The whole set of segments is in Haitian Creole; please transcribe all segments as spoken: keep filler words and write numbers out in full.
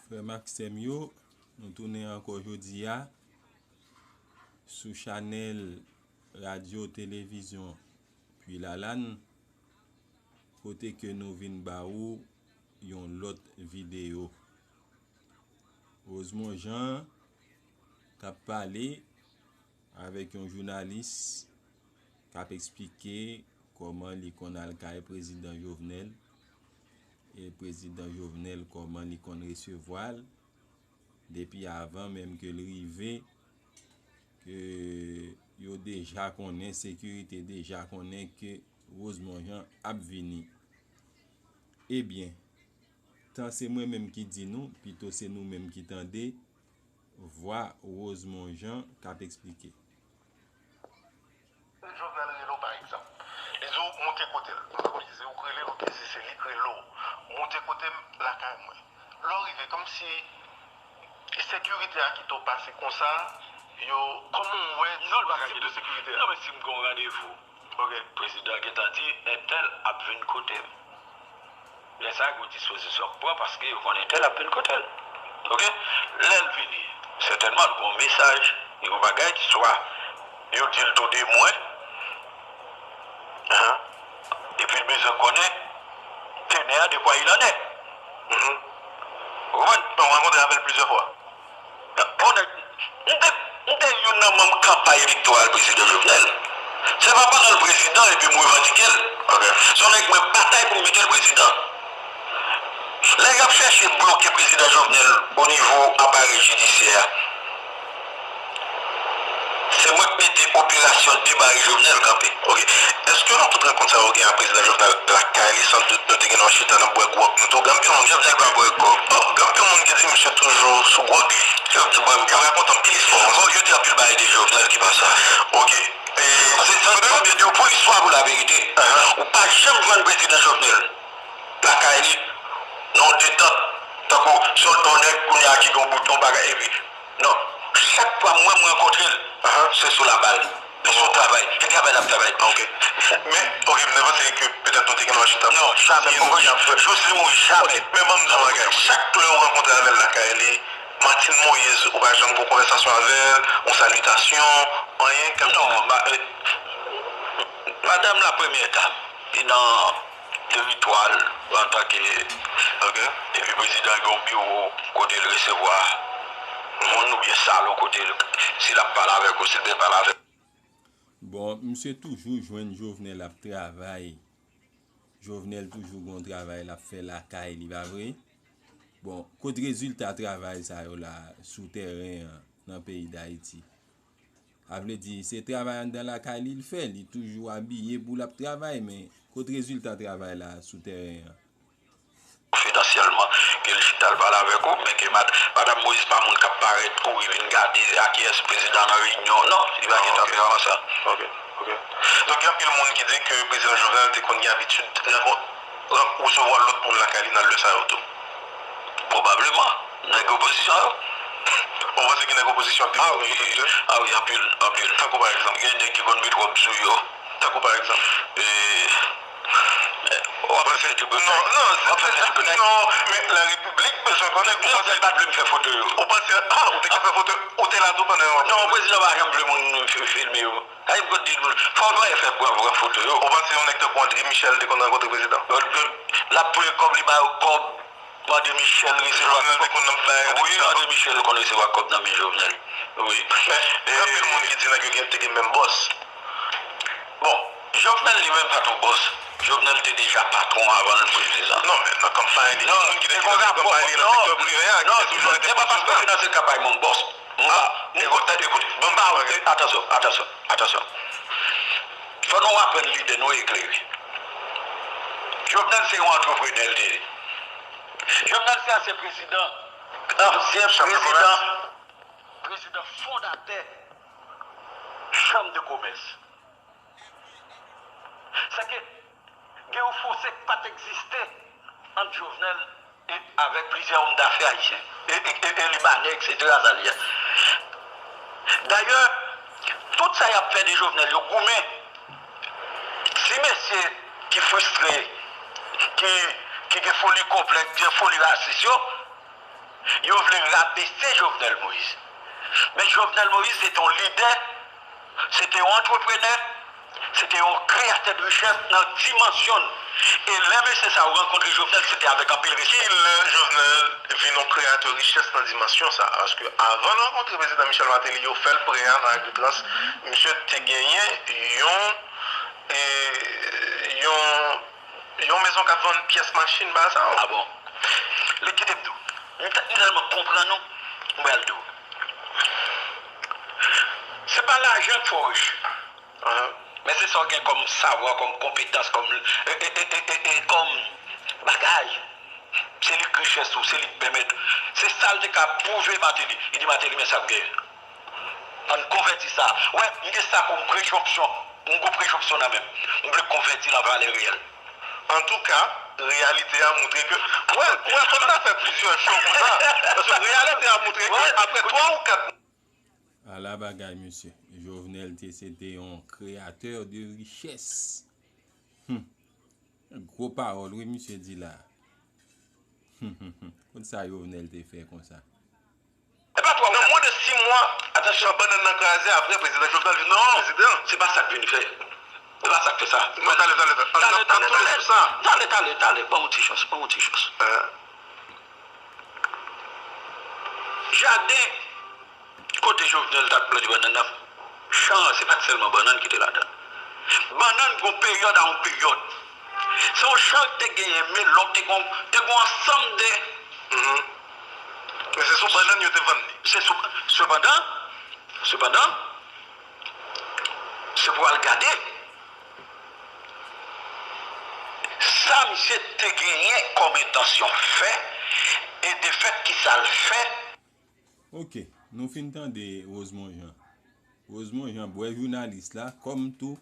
Frè m ak sè m yo, nou tounen ankò jodi a sou chanèl radyo televizyon Pwi Lalann, kote ke nou vin ba ou yon lòt videyo. Rosemond Jean k ap pale avèk yon jounalis k ap eksplike kòman li konn al kay prezidan Jovenel, e prezidan Jovenel kòman li konn resevwa l depi avan menm ke l rive, ke yo deja konnen, sekirite deja konnen ke Rosemond Jean ap vini. Ebyen, tan se mwen menm ki di nou, pito se nou menm ki tande, vwa Rosemond Jean k ap eksplike. Jovenel rele w pa egzanp. Li di w moute kote l. M pa konn si se ou k rele l oubyen si se li k rele w. Moute kote m lakay mwen. Lè w rive, kòmsi sekirite a kite w pase konsa, yo, kòman w wè tip de sekirite a? Non, men si m gen yon randevou, prezidan an gentan di entèl ap vin kote m. Lè sa a, gen yon dispozisyon k pran paske yo konnen entèl ap vin kote l. Oke? Lè l vini, sètènman, l gen yon mesaj, l gen yon bagay, swa yo di l tou de mwen, epi l bezwen konnen tenè a de kwa il en est. Ou konprann? Donk, w rankontre avè l plizyè fwa. Onèt, m te, m te youn nan manm kanpay elektoral prezidan Jovenel. Se pa pandan l prezidan epi m revandike l. Se yon nèg mwen batay pou m mete l prezidan. Lè y ap chèche bloke prezidan Jovenel onivo aparèy jidisyè a, se mwen k mete operasyon debare Jovenel kanpe. Oke. Èske nan tout rankont sa yo gen ak prezidan Jovenel lakay li, sandout nou te gen nan chita n ap bwè gwòg nou tou? Gen anpil moun ki di Jovenel pa bwè gwòg. Gen anpil moun ki di misye toujou sou gwòg li. Yo rakonte anpil istwa. Bon, yo di anpil bagay de Jovenel ki pa sa. Oke. E, se, se, yo pou istwa pou laverite. Ou pa janm jwenn prezidan Jovenel lakay li nan yon detant, tankou se yon nèg kounye a ki gen yon bouton bagay epi. Non. Chak fwa mwen m rankontre l, se sou labal. Li sou travay. Se travay l ap travay. Oke. Men, oke, m te panse ke petèt nou te gen dwa chita. Non, jamè, poko janm. Jous li mouri, jamè. Men ban m di w yon bagay. Chak lè w rankontre avè l lakay li, Martine Moïse, ou pa janm gen yon konvèsasyon avè l, yon salitasyon, anyen, kèlkonk. Non, ma, madanm la premyè dam, li nan teritwa l antanke, epi prezidan gen yon biwo kote l resevwa moun oubyen salon kote l, si l ap pale avèk ou, si l vle pale avèk ou. Bon, misye toujou jwenn Jovenel ap travay. Jovenel toujou gen yon travay l ap fè lakay li, pa vre? Bon, kot rezilta travay sa yo la sou tèren an nan peyi Dayiti? A vle di, se travay anndan lakay li l fè, li toujou abiye pou l ap travay, men kot rezilta travay la sou tèren an? Konfidansyèlman, ke l chita l pale avèk ou, men ke mad, madanm Moïse pa moun k ap parèt kouri vin gade a kiyès prezidan nan reyinyon, non, li pa gentan fè avan sa. Oke, oke. Donk, gen anpil moun ki di ke prezidan Jovenel te konn gen abitid rank-, rank-, resevwa lòt moun lakay li nan lè sa yo tou. Pwobableman. Nèg opozisyon yo. Ou panse gen nèg opozisyon ap vin rankontre l? A wi, anpil, anpil. Tankou pa egzanp? Gen nèg ki konn met wòb sou yo. Tankou pa egzanp? E, w ap fè tèt ou bèl. Non, non, w ap fè tèt ou bèl. Non, men la repiblik bezwen konnen. Ou panse l pa t vle m fè foto yo? Ou panse, a, ou te ka fè foto, ou te la tou pandan yo. Non, prezidan pa janm vle moun fi-, filme yo. Sa vle di, fò w fè pran, pran foto yo. Ou panse yon nèg tankou André Michel te konn rankontre prezidan? L ap pran kòb, li ba yo kòb. André Michel resevwa kòb. Wi, André Michel konn resevwa kòb nan men Jovenel. Wi. Men, gen anpil moun ki di nèg yo gen, te gen menm bòs. Bon, Jovenel li menm pa t yon bòs. Jovenel te deja patwon avan l vin prezidan. Non, men nan kanpay li, gen moun ki te finanse kanpay li nan sektè prive a, ki te toujou rete patwon. Non, se pa paske l finanse kanpay mwen, bòs. Mwen pa, mwen, tande, koute, ban m pale, atansyon, atansyon, atansyon. Fò nou aprann lide nou eklere. Jovenel se yon antreprenè l te ye. Jovenel se ansyen prezidan, ansyen prezidan, prezidan fondatè chanm de komès. Sa ke gen yon fose k pa t egziste ant Jovenel e avèk plizyè òm dafè ayisyen, e, e, e, e libanè, etsetera, sa l ye. Dayè, tout sa y ap fè de Jovenel yo goumen. Ti mesye ki fristre, ki, ki gen foli konplèks, gen foli rasis yo, Yo vle rabese Jovenel Moïse. Men Jovenel Moïse se te yon lidè, se te yon antreprenè, se te yon kreyatè de richès nan dimansyon l. E lè mesye sa yo rankontre Jovenel, se te avèk anpil respè. Ki lè Jovenel vin yon kreyatè richès nan dimansyon sa? Paske avan l rankontre prezidan Michel Martelly, yo fè l prè a nan Agritrans, misye te genyen yon, e, yon, yon mezon k ap vann pyès machin, bagay sa yo. Ah bon? Li kite m di w. M tè- m tèlman konprann ou, m pral di w. Se pa lajan k fè w rich. Men se sa w gen kòm savwa, kòm konpetans, kòm, e, e, e, e, e, e, kòm bagay. Se li k richès ou, se li k pèmèt. Se sa l te ka pwouve Martelly. Li di Martelly, men sa k gen. Ann konvèti sa. Wè, m gen sa kòm prejonksyon. M gon prejonksyon nan men m. M vle konvèti l an valè reyèl. Antouka, reyalite a montre ke, wè, wè, fòk n ta fè plizyè show konsa. Paske reyalite a montre ke apre twa ou kat Ala bagay, mesye. Jovenel te se te yon kreyatè de richès. Hum. Gwo pawòl, wi, misye di la. Hum, hum, hum. Kot sa Jovenel te fè konsa? E pa twa ou kat. Nan mwen de sis mwa, atansyon, bannann nan kraze apre prezidan Jovenel vin prezidan. Non, se pa sa k vin fè. Se pa sa k fè sa. Non, tale, tale, tale. Tale, tale, tale. Tale, tale, tale. Ban yon ti chans, ban yon ti chans. Jaden kote Jovenel t ap plante bannann nan, chan an, se pa t sèlman bannann ki te ladan l. Bannann gon peryòd a yon peryòd. Se yon chan ki te genyen melòk, te gon, te gon ansanm de. Mhm. Men se sou bannann yo te vann li. Se sou, sepandan, sepandan, se pou al gade sa misye te genyen kòm entansyon fè e defèt ki sa l fè. Ok, nou fin tande Rosemond Jean. Rosemond Jean bwè jounalis la, kòm tou,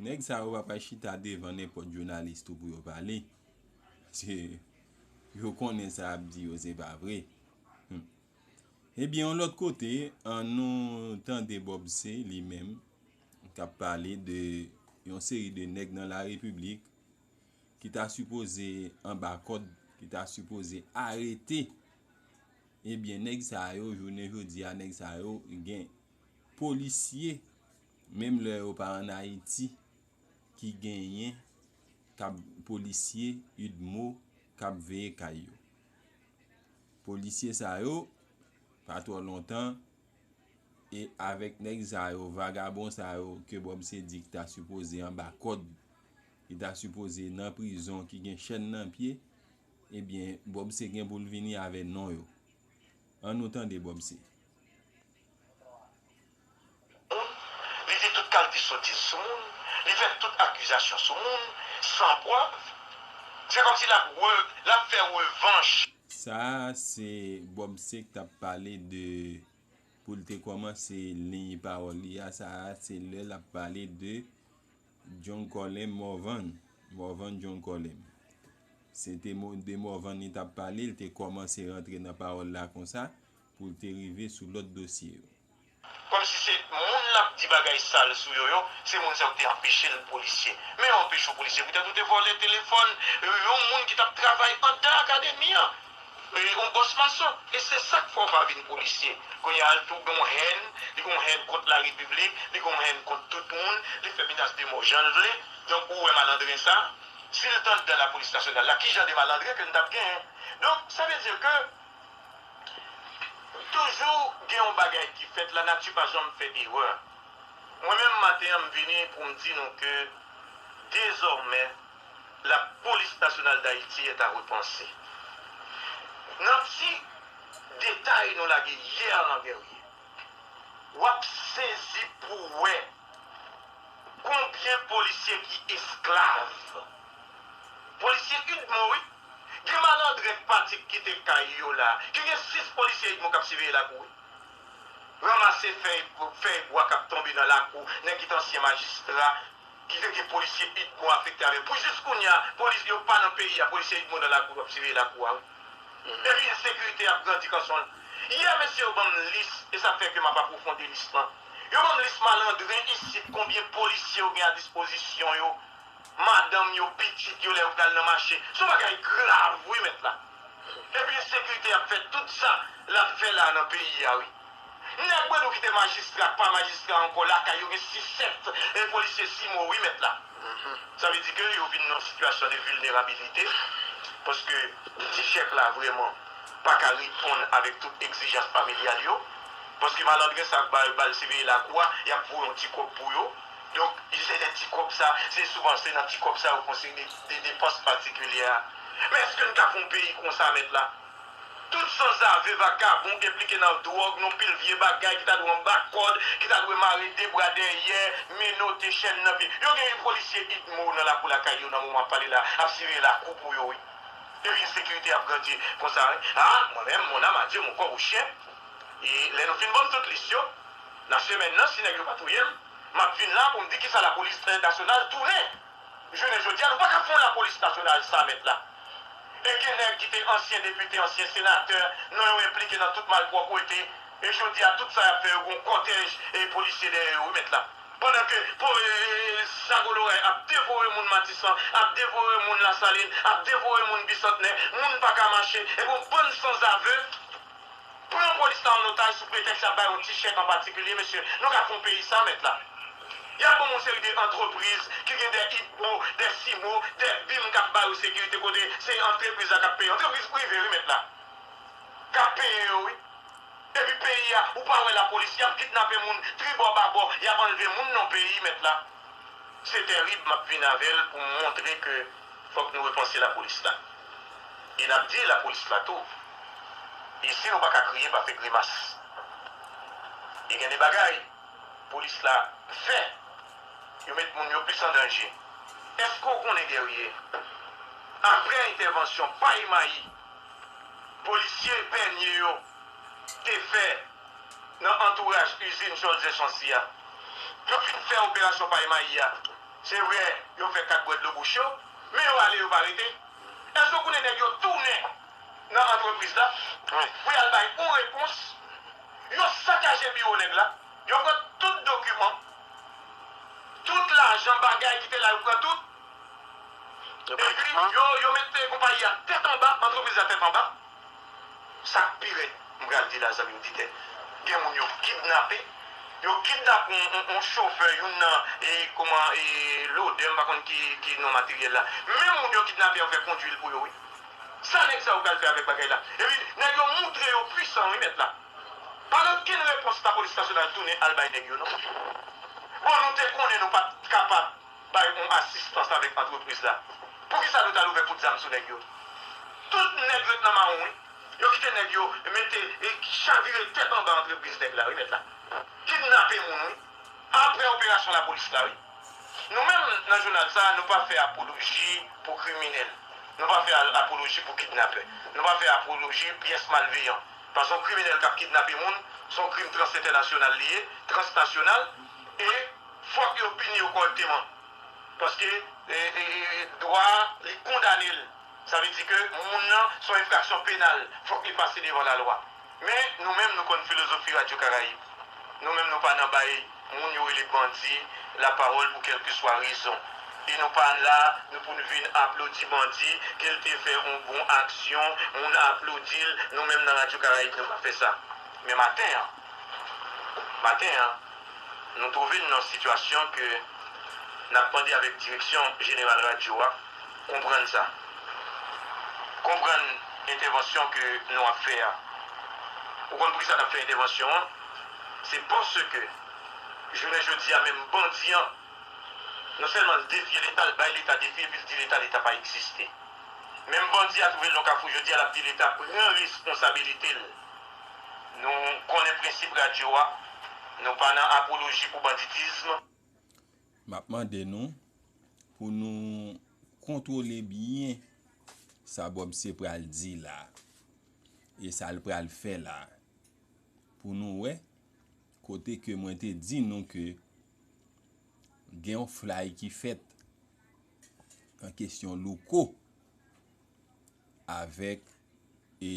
nèg sa yo pa pral chita devan nenpòt jounalis tou pou yo pale. Se, yo konnen sa y ap di yo se pa vre. Hmm. Ebyen, yon lòt kote, an nou tande Bob C li menm, k ap pale de yon seri de nèg nan la repiblik ki ta sipoze anba kòd, ki ta sipoze arete. Ebyen, nèg sa yo, jounen jodi a, nèg sa yo gen polisye, menm lè yo pa ann Ayiti, ki genyen k ap, polisye, udmo, k ap veye kay yo. Polisye sa yo, pa twò lontan, e avèk nèg sa yo, vagabon sa yo, ke Bob C di ki ta sipoze anba kòd, ki ta sipoze nan prizon, ki gen chèn nan pye, ebyen, Bob C gen pou l vini avè non yo. An nou tande Bob C. Li di tout kalite sotiz sou moun, li fè tout akizasyon sou moun, san prèv. Se kòmsi l ap re-, l ap fè revanch. Sa a, se Bob C k t ap pale de, pou l te kòmanse liy pawòl li a, sa a, se lè l ap pale de John Colem Morvan, Morvan John Colem. Se te mo-, de Morvan li t ap pale, li te kòmanse rantre nan pawòl la konsa, pou l te rive sou lòt dosye yo. Kòmsi se moun l ap di bagay sal sou yo yo, se moun sa yo ki te anpeche l polisye. Men yo anpeche w polisye, poutèt ou te vòlè telefòn yon moun ki t ap travay anndan akademi an. E, yon bòs mason. E se sa k fè w pa vin polisye. Kounye a, l tou gen yon hèn, li gen yon hèn kont larepiblik, li gen yon hèn kont tout moun, li fè menas de mò jan l vle. Donk, ou wè malandren sa, si l t anndan lapolis nasyonal la, ki jan de malandren ke n t ap genyen? Donk, sa vle di ke toujou gen yon bagay ki fèt, lanati pa janm fè erè. Mwen menm, maten an, m vini pou m di nou ke dezòmè, Lapolis Nasyonal d Ayiti est à repenser. Nan ti detay nou lage yè, Guerrier, w ap sezi pou w wè konbyen polisye ki esklav. Polisye udmo, wi. Gen malandren k pati k kite kay yo la, ki gen sis polisye udmo k ap siveye lakou, wi. Ranmase fèy, fèy bwa k ap tonbe nan lakou, nèg ki te ansyen majistra, ki te gen polisye udmo afekte avè l. Pou jis kounye a, polis yo pa nan peyi a, polisye udmo nan lakou, ap siveye lakou a, wi. Epi ensekirite ap grandi kanson l. Yè, mesye yo ban m lis, e sa fè ke m ap apwofondi lis lan. Yo ban m lis malandren isit, konbyen polisye yo gen a dispozisyon yo, madanm yo, pitit yo, lè yo pral nan mache. Se yon bagay grav, wi, mèt la. Epi ensekirite ap fè tout Sa l ap fè la nan peyi a, wi. Nèg Bredou ki te majistra, k pa majistra ankò, lakay yo gen sis, sèt, e, polisye, simo, wi, mèt la. Sa vle di ke yo vin nan sitiyasyon de vilnerabilite, paske ti chèk la vrèman pa ka reponn avèk tout egzijans familyal yo, paske malandren sa k ba yo bal siveye lakou a, y ap voye yon ti kòb pou yo. Donk, se de ti kòb sa, se souvan se nan ti kòb sa yo konsigne de depans patikilye a. Men èske n ka fè yon peyi konsa, mèt la? Tout sanzave, vakabon, enplike nan dwòg, nan pil vye bagay, ki ta dwe anba kòd, ki ta dwe mare de bra dèyè, menote, chèn nan pye. Yo gen polisye idmo nan lakou lakay yo nan moman ap pale la, ap siveye lakou pou yo, wi. Epi ensekirite ap grandi konsa, wi. A, mwen menm, mon âme à Dieu, mon corps au chien. E lè nou fin ban m tout lis yo, nan semèn nan, si nèg yo pa touye m, m ap vin la pou m di kisa lapolis nasyonal tounen. Jounen jodi a, nou pa ka fè yon lapolis nasyonal sa, mèt la. E gen nèg ki te ansyen depite, ansyen senatè, non yo enplike nan tout malpwòpte, e jodi a, tout sa y ap fè yo, gen yon kòtèj e polisye dèyè yo, wi, mèt la. Pandan ke po, e, e, e, Zago Loray ap devore moun Matisan, ap devore moun Lasalin, ap devore moun Bisantnè, moun pa ka mache, epi yon bann sanzave pran polis la an otaj sou pretèks y ap bay yon ti chèk an patikilye, mesye, nou ka fè yon peyi sa, mèt la? Y ap ban yon seri de antrepriz ki gen de idmo, de simo, de bim k ap ba yo sekirite kote se antrepriz la k ap peye. Antrepriz prive, wi, mèt la. K ap peye yo, wi. Epi peyi a, ou pa wè lapolis, y ap kidnape moun, tribò babò, y ap anlve moun nan peyi, mèt la. Se tèrib, m ap vin avè l pou m montre ke fòk nou repanse lapolis la. E n ap di lapolis la tou. Isi nou pa ka kriye, pa fè grimas. E gen de bagay polis la fè, yo met moun yo plis an danje. Èske w konnen, Guerrier, apre entèvansyon Pay Mayi, polisye Pènye yo te fè nan antouraj izin Joseph Chancy a. Yo fin fè operasyon Pay Mayi a. Se vre, yo fè kat bwè dlo bouch yo, men yo ale, yo pa rete. Èske w konnen nèg yo tounen nan antrepriz la pou y al bay yon repons? Yo sakaje biwo nèg la, yo pran tout dokiman, tout lajan, bagay ki te la, yo pran tout. Epi yo, yo mete konpayi a tèt anba, antrepriz la tèt anba. Sa k pi rèd, m pral di la, zanmi oditè, gen moun yo kidnape. Yo kidnape yon, yon, yon chofè, youn nan, e, kòman, e, lodè, m pa konn ki, ki non materyèl la. Menm moun yo kidnape an fè kondwi l pou yo, wi. Sa nèg sa yo pral fè avèk bagay la? Epi, nèg yo moutre yo pwisan, wi, mèt la. Pa gen okenn repons lapolis nasyonal tounen al bay nèg yo, non. Bon, nou te konnen nou pa t kapab bay yon asistans avèk antrepriz la. Poukisa nou t al ouvè kout zam sou nèg yo? Tout nèg ret nan mawon, wi. Yo kite nèg yo mete e chavire tèt anba antrepriz nèg la, wi, mèt la. Kidnape moun, wi. Apre operasyon lapolis la, wi. Nou menm, nan jounal sa a, nou pa fè apoloji pou kriminèl. Nou pa fè al-, apoloji pou kidnapè. Nou pa fè apoloji pyès malveyan. Paske yon kriminèl k ap kidnape moun, se yon krim transentènasyonal li ye, transnasyonal, e fòk yo pini yo kòrèkteman. Paske, e, e, e, dwa a, li kondane l. Sa vle di ke moun nan, se yon enfraksyon penal, fòk li pase devan lalwa. Men, nou menm, nou konn filozofi Radyo Karayib. Nou menm, nou pa nan bay moun yo rele bandi lapawòl pou kèlkeswa rezon. E nou pa la, nou pou n vin aplodi bandi, ke l te fè yon bon aksyon, moun aplodi l, nou menm nan Radyo Karayib, nou pa fè sa. Men maten an, maten an, nou twouve n nan sitiyasyon ke n ap mande avèk direksyon jeneral radyo a, konprann sa. Konprann entèvansyon ke nou ap fè a. Ou konn poukisa n ap fè entèvansyon an? Se paske, jounen jodi a, menm bandi an, non sèlman l defye Leta, l bay Leta defi, epi l di Leta, Leta pa egziste. Menm bandi a twouve l nan kafou jodi a, l ap di Leta pran responsabilite l. Nou konnen prensip radyo a, nou pa nan apoloji pou banditis. M ap mande nou pou nou kontwole byen sa Bòb se pral di la e sa l pral fè la, pou nou wè kote ke mwen te di nou ke gen yon flay ki fèt nan kesyon Louko avèk e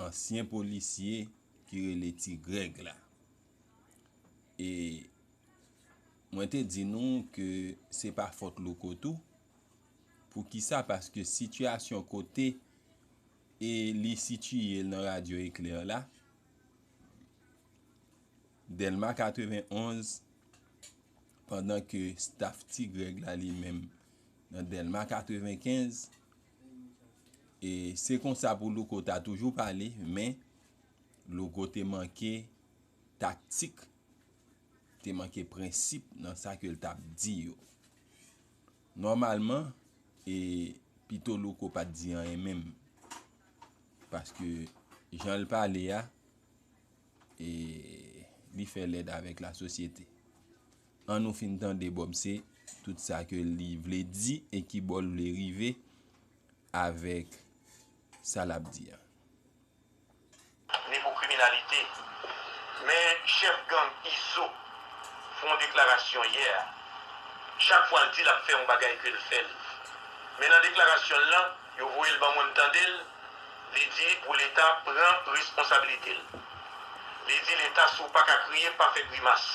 ansyen polisye ki rele Ti Grèg la. E mwen te di nou ke se pa fòt Louko tou. Poukisa? Paske sitiyasyon kote e li sitiye nan Radyo Eklè la, Dèlma katrevenonz, pandan ke staf Ti Grèg la li menm nan Dèlma katrevenkenz. E se konsa pou Louko ta toujou pale, men Louko te manke taktik, te manke prensip nan sa ke l t ap di yo. Nòmalman, e pito Louko pa t di anyen menm. Paske jan l pale a, e li fè lèd avèk lasosyete. An nou fin tande Bob se tout sa ke li vle di e ki bò l vle rive avèk sa l ap di a. Ni pou kriminalite. Men chèf gang Izo fè yon deklarasyon yè a. Chak fwa l di l ap fè yon bagay ke l fè l. Men nan deklarasyon l lan, yo voye l ban moun tande l, li di pou Leta pran responsablite l. Li di Leta si w pa ka kriye, pa fè grimas.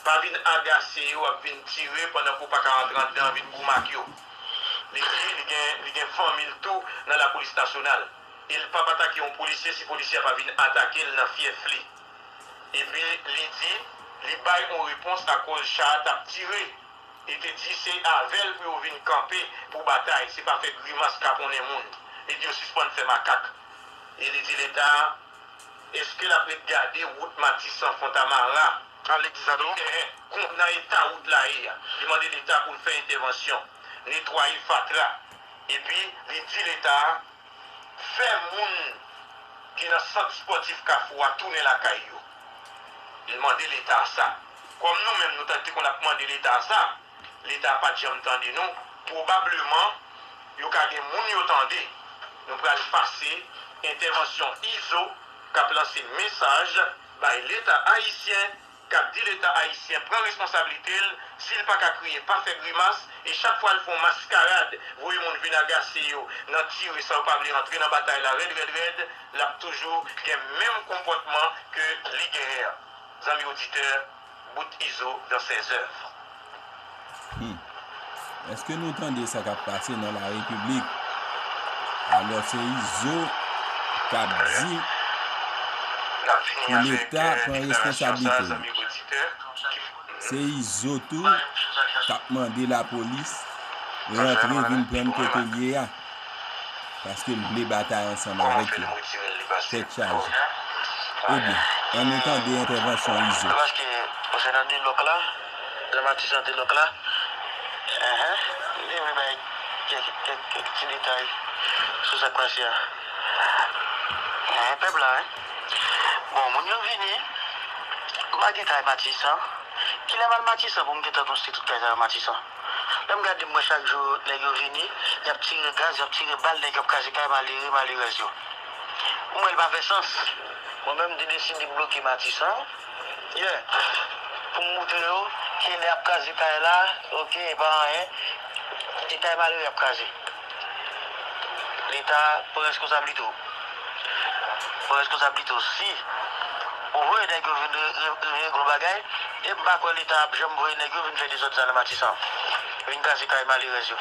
Pa vin agase yo ap vin tire pandan ke w pa ka rantre anndan vin goumen ak yo. Li di li gen, li gen fanmi l tou nan lapolis nasyonal. E l p ap atake yon polisye si polisye a pa vin atake l nan fyèf li. Epi li di li bay yon repons akoz cha a t ap tire. Li te di se avè l pou yo vin kanpe pou batay, se pa fè grimas kaponnen moun. Li di yo sispann fè makak. E li di Leta, èske l ap ret gade wout Matisan Fontamara? Nan eta wout la ye a. Li mande Leta pou l fè entèvansyon, netwaye fatra. Epi li di Leta fè moun ki nan sant espòtif Kafou a tounen lakay yo. Li mande Leta sa. Kòm nou menm nou ta te konn ap mande Leta sa, Leta pa t janm tande nou. Pwobableman, yo ka gen moun yo tande. Nou pral pase entèvansyon Izo k ap lanse mesaj bay Leta ayisyen k ap di Leta ayisyen pran responsablite l, si l pa ka kriye, pa fè grimas, e chak fwa l fè yon maskarad, voye moun vin agase yo nan tire san yo pa vle antre nan batay la rèd, rèd, rèd, l ap toujou gen menm konpòtman ke li genyen an. Zanmi oditè, bout Izo dans ses œuvres. Hmm. Èske nou tande sa k ap pase nan la repiblik? Alò se Izo k ap di pou Leta pran responsablite l. Se Izo tou k ap mande lapolis rantre vin pran n kote l ye a. Paske l vle batay ansanm avèk yo. Tèt chaje. Ebyen, ann nou tande entèvansyon Izo. Paske konsènan de lòk la, jan Matisan de lòk la, enhen, li vle bay kèk, kèk, kèk ti detay sou sa k pase a. Enhen, pèp la, wi. Bon, moun yo vini, m pa gen kay Matisan. Kilè m al Matisan pou m gentan konstwi tout kay sa yo Matisan? Lè m gade m wè chak jou nèg yo vini, y ap tire gaz, y ap tire bal, nèg yo ap kraze kay malere, malerèz yo. Pou mwen, li pa fè sans. Mwen menm, m te deside bloke Matisan. Yeah. Pou m moutre yo ke lè y ap kraze kay la, oke, e pa anyen. E kay malere y ap kraze. Leta pran reskonsablite w. Pran reskonsablite w. Si ou voye nèg yo vin re-, re-, regle yon bagay, e m pa kwè Leta ap janm voye nèg yo vin fè dezòd sa nan Matisan. Vin kraze kay malerèz yo.